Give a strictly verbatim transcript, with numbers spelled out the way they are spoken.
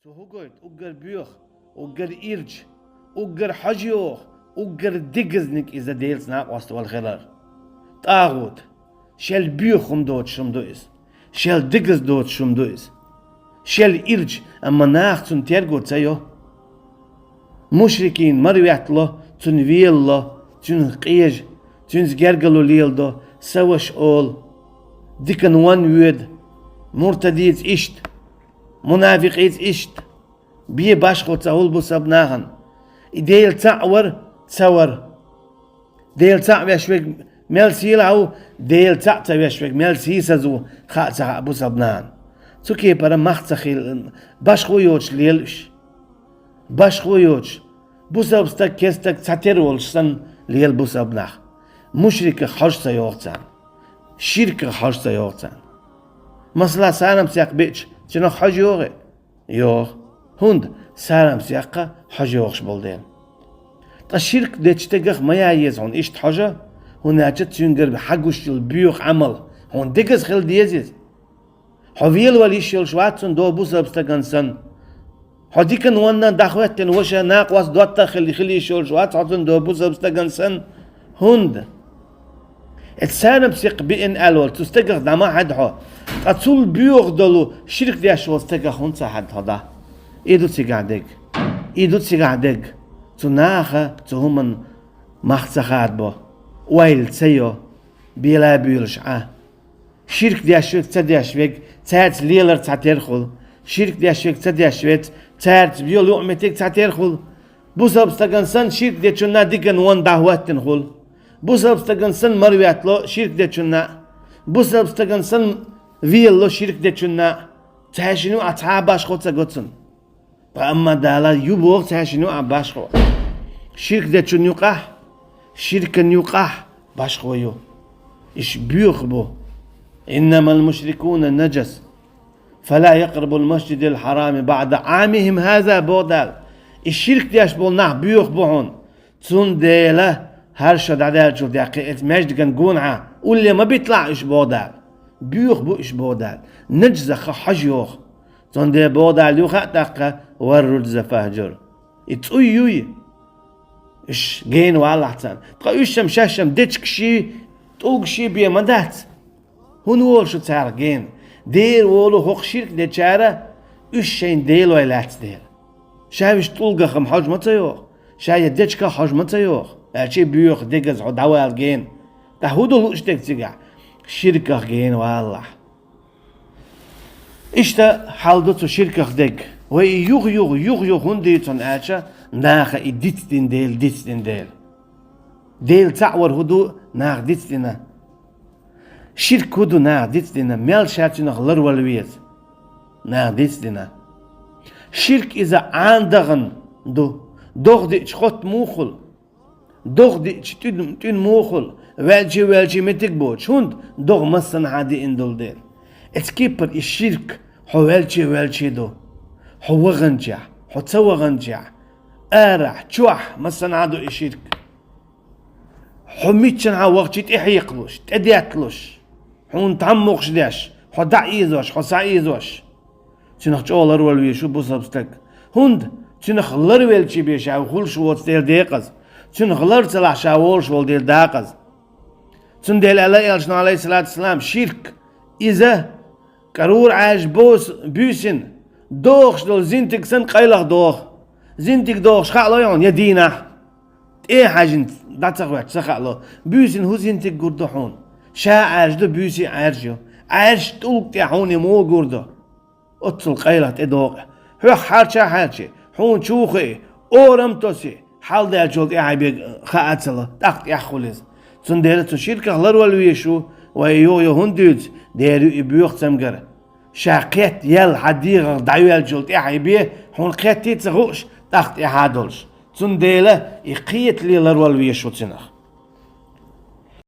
Цо хӀу гойту? Уггар боьха, уггар ирча, уггар хьожа йогӀу, уггар дегазник иза Делаца накъост вала хилар. ТӀагӀут. Шел боьха хӀума доцуш хӀума ду иза. Шел дегаза доцуш хӀума ду иза. Шел ирча, амма наха цунна терго ца йо. Мушрикийн марветтало, цунна велало, цуьнан къежа, цуьнца гергарло леладо, са ваша олу. Дикан ван воьду, муртадица иштта, мунафикъица иштта. Бен башхо ца хуьлу бусалба нахана. И Дела цхьаъ вара, ца вара. Дела цхьаъ веш верг мел сийлахь ву, Дела цхьаъ ца веш верг мел сийсаза ву, хаа ца хаьа бусалба нахана. Цу кепара мах ца хилла, башхо йоцуш лела уьш. Башхо йоцуш. Бусалба стаг, керста стаг цхьатерра волуш санна лела бусалба нах. Мушриках хьожа ца йогӀу царна. Ширках хьожа ца йогӀу царна. Масала, сарам сакх биъча, цуьнах хьожа йогӀий? ЙогӀу. ХӀунда? Сарам сакх хьожа йогӀуш болу дела. Ткъа ширк дечу стагах ма яй еза хьуна иштта хьожа, хӀунда аьлча цуьнгара хьагуш йолу боьха Ӏамал хьуна дегаза хила деза иза. Хьо велавала йиш йолуш вац цунна догӀу бусалба стагана санна. Хьо дикан ванна дӀахӀоьттина ваша, накъост доттагӀа хила, хила йиш йолуш вац хьо цунна догӀу бусалба стагана санна. ХӀунда? Эцу сарам сакх биъна аьлла волу цу стагах дӀа ма хьаьда хьо, ткъа цул боьха долу ширк деш волу стагах хӀунда ца хьаьда хьо дӀа? И ду цигахь дерг. И ду цигахь дерг. Цу наха цу хӀуманна мах ца хадабо, ойла ца йо, бела а буьйлуш Ӏа. Ширк деш верг, ца деш верг, цаьрца лелар цхьатерра хуьлу. Ширк деш верг, ца деш верг, цаьрца йолу юкъаметтиг цхьатерра хуьлу. Бусалба стагана санна ширк дечунна дикан ван дӀахӀоьттина хуьлу. Бусалба стагана санна марветтало ширк дечунна. Бусалба стагана санна велало ширк дечунна. Цаьршинна юкъахь цхьа а башхо ца го цунна. Ткъа амма Дала ю боху цаьршинна юкъахь башхо. Ширк дечунна юкъахь, ширкан юкъахь башхо ю. Иш боьха бу. «Иннамал мушрикуна наджас, фала якърабул масджидал хьарама баъда Ӏамихим хаза», боху Дала. И ширк деш болу нах боьха бу хьуна. Цундела хӀара шо дӀадаьллачул тӀаьхьа кхин эцу маьждиган гонахьа улле ма биталахь уьш, боху Дала. Боьха бу уьш, боху Дала. Наджзаха хьожа йогӀу. Цундела боху Дала, ю хаьа тӀаккха: «Вар руджза фахджур». И цӀуй юй. Уьш гена валахь царна. Ткъа уьш-м шаьш-м дечигаши, тӀулгаши бен ма дац. ХӀунда волу шу царах гена? Дера волу хӀокху ширк дечара уьш шайн делой лаьцна дела. Ша уьш тӀулгах-м хьожа ма ца йогӀу, ша я дечигах хьожа ма ца йогӀу, аьлча боьха дегаза хьо дӀавала гена. Ткъа хӀун ду лууш дерг цигахь? Ширках гена валалахь. Иштта хьал ду цу ширках дерг. Вай и юха-юха, юха-юха хӀунда дуьйцу аьлча, наха и дицдина дела, дицдина дела. Дела цхьаъ вар хӀун ду наха дицдина? Ширк хӀун ду наха дицдина? Мел ша цуьнах ларвала веза наха дицдина? Ширк иза Ӏан дахана ду. ДогӀа диъча хотта муха хуьлу? ДогӀа диъча тӀуьн-, тӀуьн муха хуьлу? Ваьлча, ваьлча меттиг боцуш. ХӀунда? ДогӀа массанхьа диъна долу дела. Эцу кепара и ширк хьо ваьлча, ваьлча ду. Хьо ваханчехь, хьо ца ваханчехь, арахь, чохь, массанхьа ду и ширк. Хьо миччанхьа вахча тӀехьекхалуш, тӀедетталуш, хьуна тхьаммухуш деш, хьо дӀаийзош, хьо схьаийзош. Цуьнах чӀогӀа ларвала везаш ву бусалба стаг. ХӀунда? Цуьнах ларвелча бен ша хуьлуш воцу дела декъаза. Цуьнах лар ца лахь ша волуш волу дела дакъаза. Цундела аьлла элчано, алейхиссалату вассалам, ширк иза кӀарура Ӏаьржа бос-, буьйсина, дохуш долу зинтиг санна къайлаха доху. Зинтиг дохуш хаало хьуна я дийнахь? ТӀе а хьаьжжина дӀа ца хоьттуш ца хаало, буьйсина хӀун зинтиг гур ду хьуна? Ша Ӏаьржа ду, буьйса а Ӏаьржа ю. Ӏаьржа тӀулга тӀехь хьуна и муха гур ду? Оццул къайлаха тӀедокъу. Хьоьх хьарча а хьаьрчи, хьуна чу а хии, орам а тоси, хьалдаьллачул тӀаьхьа бен хаа ца ло, тӀаккха тӀехь хуьлу иза. Цундела цу ширках ларвала везаш ву вай юха-юха хӀунда дуьйцу, дера ю и боьха цамгар. Ша кхетта яьлла хьан дегӀах дӀайоьллачул тӀаьхьа бен, хьуна кхетта а ца хууш, тӀаккха тӀаьхьа долуш. Цундела и кхетале ларвала везаш ву цуьнах.